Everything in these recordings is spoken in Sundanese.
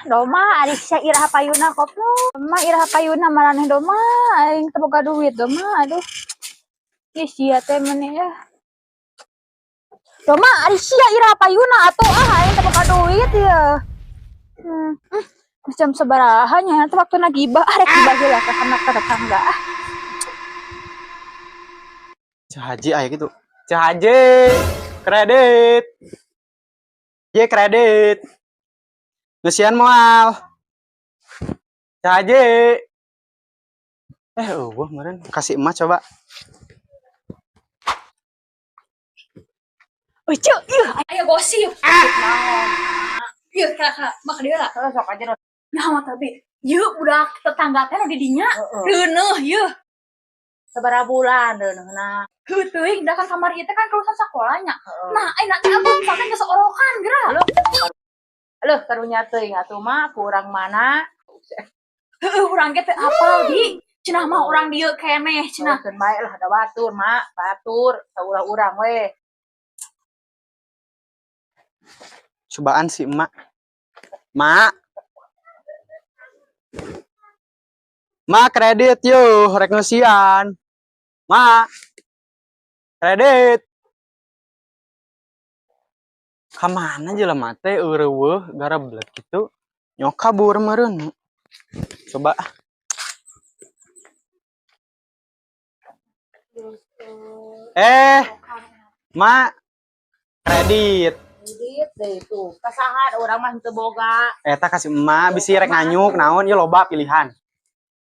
Doma, ari sia iraha payuna, koplo? Doma, iraha payuna maraneh, Doma? Aing teu boga duit, Doma, aduh. Ih, sia teh meni ya. Doma, ari sia iraha payuna atuh? Ah, aing teu boga duit ya. Jam sabaraha nya teh waktuna gibah? Ah, rek gibah heula ka kana ka tetangga ah. Ceu Haji aya gitu. Ceu Haji, kredit. Ye, kredit. Ngeusian moal? Ceu Haji. Eh, euweuh meureun. Kasih emak coba. Ucu, ih, aya gosip. Ah. Ieu kakak, mak dia lah. Sok aja. Ya mah tapi, yeuh, budak tetangga teh nu di dinya. Reuneuh yeuh. Sabaraha bulan reuneuhna? Heuh teuing, da kan kamari ieu teh kan kelulusan sakolanya. Nah, ayeuna teh abang sampe geus orokan geura. Aduh, karunya teuing atuh mah kurang mana? Heueuh, urang ge teu apal di. Cenah mah urang dieu keneh cenah. Keun bae lah, da batur, Mak, batur, saurang-urang we. Cobaan si emak. Mak. Mak, kredit yuk, rek ngeusian. Mak. Kredit. Kamana jelema teh, euweuh gareblek gitu. Nyok kabur meureun. Coba ah. Eh, Mak. Kredit. Kredit deh itu. Ka saha, urang mah henteu boga. Eta kasih emak bisi rek nganyuk naon, ieu loba pilihan.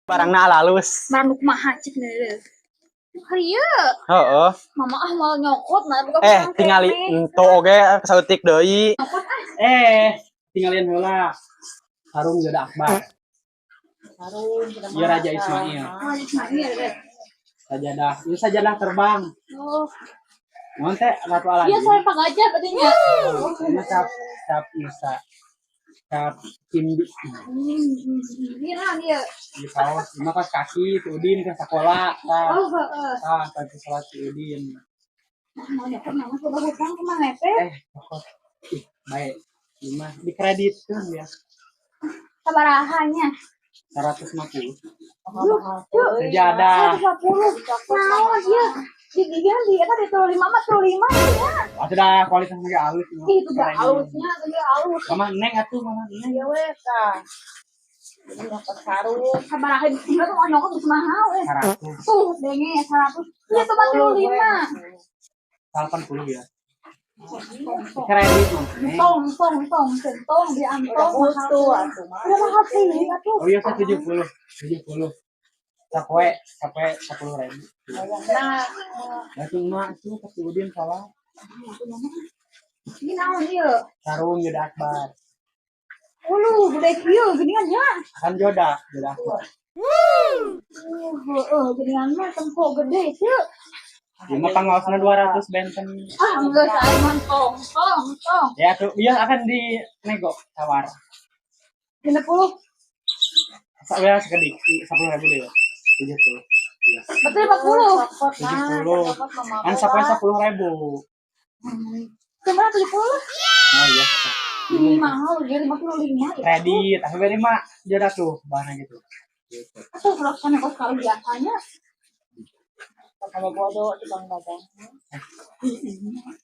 Barangna alalus. Barang nu kumaha cik deui. Hari ieu Heeh. mama ah mau nyokot nah boga Eh, hutang tingali keneh. ento oge saeutik deui. Nyokot ah. Eh, tinggalin heula. Sarung Joda Akbar. Sarung cenah. Ieu Raja Ismail. Oh, Ismail deh. Sajadah. Ieu sajadah terbang. Oh, Naon teh Ratu Aladin. iya, saya Pak Gajah berarti nya. Ini cap cap Nusa. Cap Cimbi. Ini naon ieu? Di kaos, ini mah kaos kaki si Udin ke sekolah. Tah, Oh, heeh. tah, tadi sholat si Udin. Nah, mau nyokot nama boga hutang kumaha teh? Eh, cokot. Ih, baik. Ini mah dikreditkeun ya. Sabaraha nya? 150. Sejadah. Sejadah. 150. Naon ieu? Di diganti eta di 35 mah 35 nya. Ah, sudah kualitas lagi halus. Ini mah. Ih, itu gak Keren. halusnya, itu gak halus. Mama Neng atuh, Mama Neng. Iya we tah. Jadi nyokot sarung. Sabaraha enggak tuh nyokot geus mahal eh. 100. Tuh, denge 100. Iya tuh mah 35. 80 ya. Kredit Mama Neng. Tong, tong, tong, tong, di Udah antong mahal. butuh atuh mah. Udah mahal sih, atuh. Oh iya, saya 70. 70. Sapoe, sapoe 10 ribu. Nah, Ya tuh emak tuh kasih Udin salah. Ini naon ieu? Sarung Joda Akbar. Ulu, gede kieu geuningan nya. Kan Joda, Joda Akbar. Heeh, geuningan mah tempo gede kieu. Ieu mah pangaosna 200 benten. Ah, geus aing mah tong, tong, tong. Ya tuh, iya akan di nego tawar. 60. Asa we sakedik, 10 ribu deh ya. 70. Iya. Berarti 50. 70. Kan sapoe 10 ribu. Kumaha 70? Oh iya. Ini mahal, dia 55 ya. Kredit, aku beri mak jodoh tuh bahannya gitu. Gitu. Atuh kalau sana kos sekali biasanya. Kalau bodoh tukang dagang.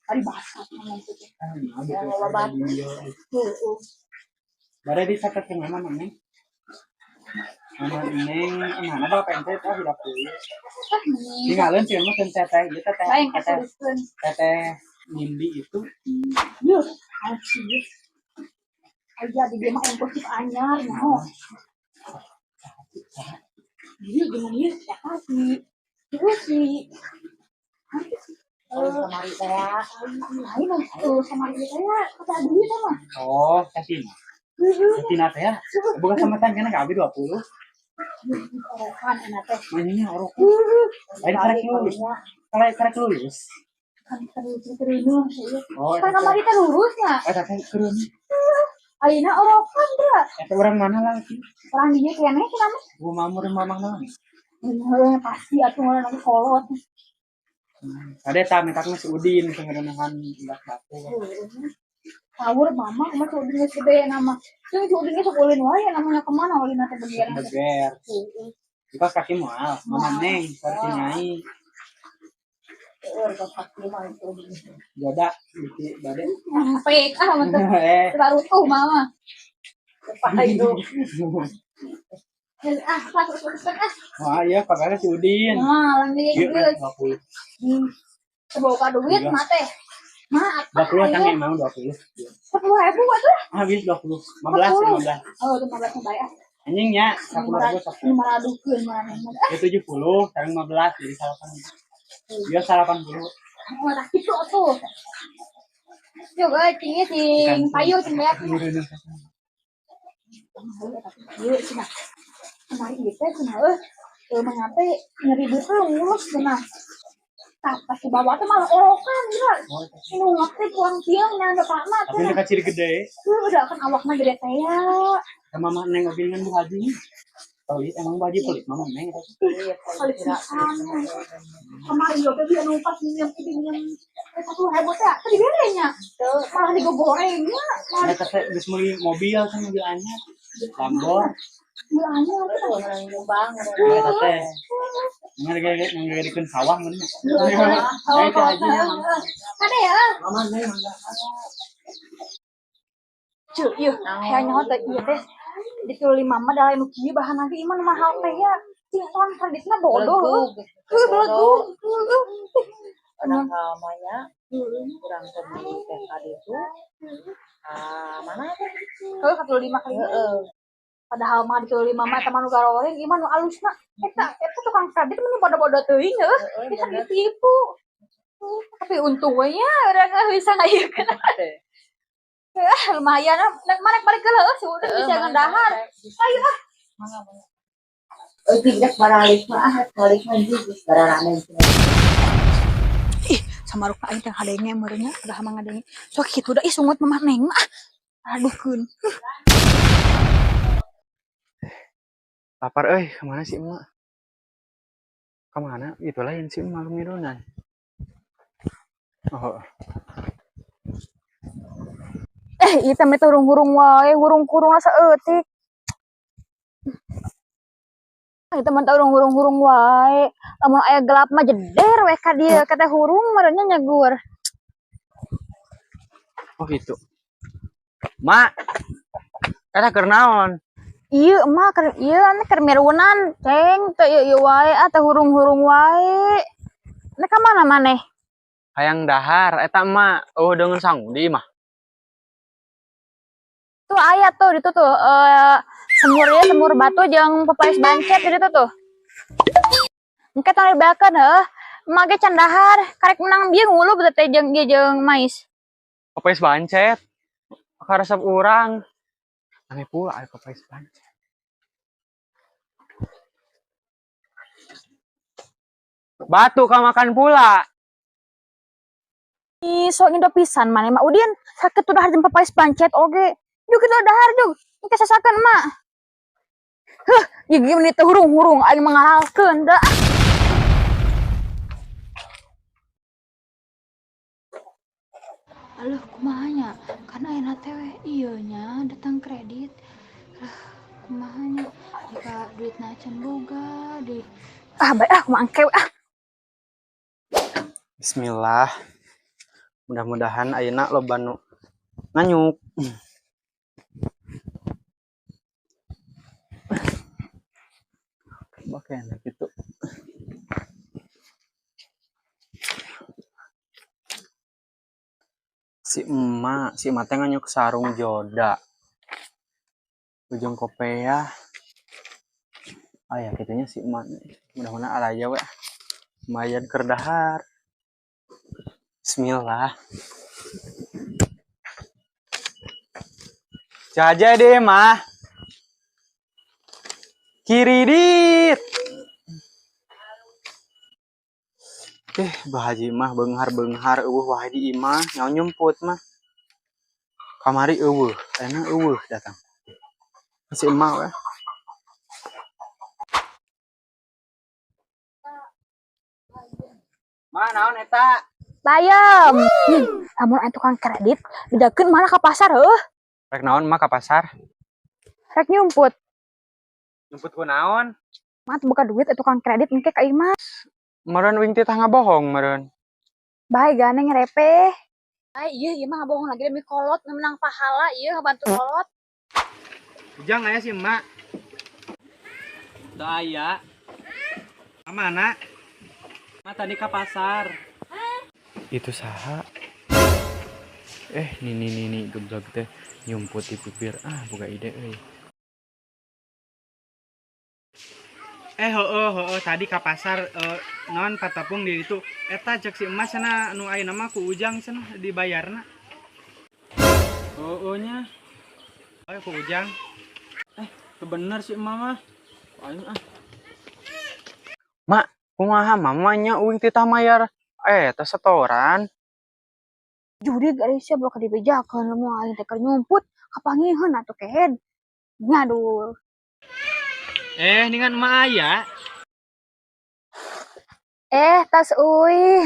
Tadi basah ngomong gitu. Ah, nah, Ya, betul. bawa batu. Heeh. Bare di saket ke mana Neng? Mana Neng, mana bapak ente teh tidak kuy. Ah, nih. Tinggalin sih mah teteh ieu teteh Lain teteh kesulitan. Teteh Nindi itu. Yuh, anjir. Aya di dia mah ongkos anyar nah. Iya, gimana ya? Ya si. Terus si. Oh, kamari teh. Lain sama dia teh kata duit mah. Oh, Teh Tina. Teh Tina teh ya. Bukan sama teh kana ka abi 20. Orokan enak teh. Mainnya orok. Lain karek lulus. Kalau karek lulus. Kan terus terus. Oh, Kan kamari teh lurus nya. Eta teh keureun. Ayeuna orokan teh. Eta urang mana lagi? Orang dia keneh cenah mah. Gua mamur mamang naon? Heuh, pasti atuh ngaranna ge kolot. Ada ta minta si Udin pengerenahan budak batu. Tawur mama, mah si Udin geus gede nama. Jeung si Udin ge sok ulin wae namanya kemana ulin teh begian teh. Beger. Dikos kaki moal, Mama Neng, versi nyai. Seueur kos kaki mah itu. Joda bisi bade. Pek ah mah teh. Eh. Barutuh mama. Payu. Ah, pas pas pas ah. Wah, iya pagara si Udin. Mah lanjut Iya, geus. 20. Teu boga duit Iya. mah teh. Mah apa? 20 kan emang 20. 10.000 atuh. Habis 20. 15, 15. Oh, 15 mah bae ah. Anjing nya 10.000 10. Maradukeun maneh mah. Ya 70, sekarang 15 jadi 8. Iya 80. Oh, tah kitu atuh. Yuk, euy, cing ieu sing payu cing beak. Ieu cenah. Kamari ieu teh cenah euy. Euy mah teh nyeri beuteung mulus cenah. Tah pas dibawa teh malah orokan gila. Nu teh pulang siang nya bapakna Tapi cenah. dekat ciri gede. Heuh, udah kan awakna gede teh ya. Sama Mama Neng oge dengan Bu Haji. Pelit emang Bu Haji pelit Mama Neng. Pelit pisan. Kamari oge dia nu pas minjem itu minjem 10.000 teh teh dibere nya. Malah digogoreng nya. Malah Eta teh geus meuli mobil kan mobil anyar. Lambo. mobil anyar. Orang nyumbang. Eta teh ngagedekeun sawah mun nya. Oh, Eh, Teh Haji nya. Kade ya. Mama Neng mangga. Cuk, ieu hayang nyaho teh ieu teh dituli mama da lain nu kieu bahan lagi ieu mah nu mahal teh ya. Cing ton kreditna bodoh heuh. Heuh belegug. Heuh. Orang kamanya kurang teh teh kaditu. Ah, mana teh? Heuh 45 kali. Heeh. Padahal mah dituli mama eta mah nu garoreng ieu mah nu alusna. Eta eta tukang kredit mah bodoh-bodoh teuing heuh. Bisa ditipu. Tapi untung we nya urang bisa ngayekeun. Ah, lumayan ah. Mana balik ke heuh si Udin bisa ngedahar. Ayo ah. Oh, tidak baralik mah ah, balik mah geus bararame. Ih, sama rupa aing teh ngadenge meureun nya, udah mah ngadenge. Sok kitu da ih sungut mamah neng mah. Aduhkeun. Lapar euy, kemana sih emak? Kemana? Itu lain si emak mirunan. Oh, Eh, ieu teh meh hurung-hurung wae, hurung-hurung saeutik. Ieu teh mah hurung-hurung wae. Lamun aya gelap mah jeder we ka dieu ka teh hurung meureun nya nyegur. Oh gitu. Mak, eta keur naon? Ieu mah keur ieu ane keur mirunan, ceng teu ieu ieu wae ah teh hurung-hurung wae. Nek ka mana maneh? Hayang dahar, eta emak eueuh deungeun sangu di imah. Tuh aya tuh ditu tuh semur ieu semur batu jeung papais bancet di ditu tuh. Engke tong dibeakeun heuh. Emak ge can dahar, karek menang bieu ngulub teh jeung ieu jeung mais. Papais bancet. Karesep urang. Aneh pula aya papais bancet. Batu ka makan pula. Ih, sok ngindo pisan maneh mah Udin. Sakit tuh dahar jeung papais bancet oge. Juk kitu dahar juk. Engke sasakeun emak. Heuh, gigi meni teu hurung-hurung aing mah ngaralkeun da. Aduh, kumaha nya? Kan ayeuna teh we ieu nya datang kredit. Lah, kumaha nya? Jika duitna can boga deui. Ah, bae ah kumaha engke we ah. Bismillah. Mudah-mudahan ayeuna loba nu nganyuk. Bakena gitu. Si emak teh nganyuk sarung joda. Ujung kopeah. Ah ya kitunya si emak. Mudah-mudahan araya we. Lumayan keur dahar. Bismillah. Jaja deh mah. Kiridit. Bah Haji mah beunghar-beunghar eueuh wae di imah, nyaho nyumput mah. Kamari eueuh, ayeuna eueuh datang. Si emak we. Ma naon eta? Bayam. Lamun aya tukang kredit, bejakeun mana ka pasar heuh. Rek naon mah ka pasar? Rek nyumput. Nyumput ku naon? Mah teu boga duit aya tukang kredit engke ka imah. Meureun uing titah ngabohong meureun. Bae gandeng ngerepe. Ay, iya, iya mah ngabohong lagi demi kolot, menang pahala, iya ngabantu kolot. Ujang, aya si emak? Teu aya. Mana? Mak tadi ke pasar. Itu saha? Eh, nini nini geblek teh nyumput di bibir. Ah, boga ide euy. Eh, heeh heeh, tadi ke pasar, naon patapung di ditu. Eta cek si emak cenah anu ayeuna mah ku Ujang cenah dibayarna. Heeh nya. Oh, ku Ujang. Eh, teu bener si emak mah. Aing ah. Mak, kumaha mamanya uing titah mayar eh teh setoran. Judi gak sia bakal dibejakeun lamun aing teh keur nyumput, kapangiheun atuh kehed. Ngadul. Eh, ningan emak aya. Eh, tas uih.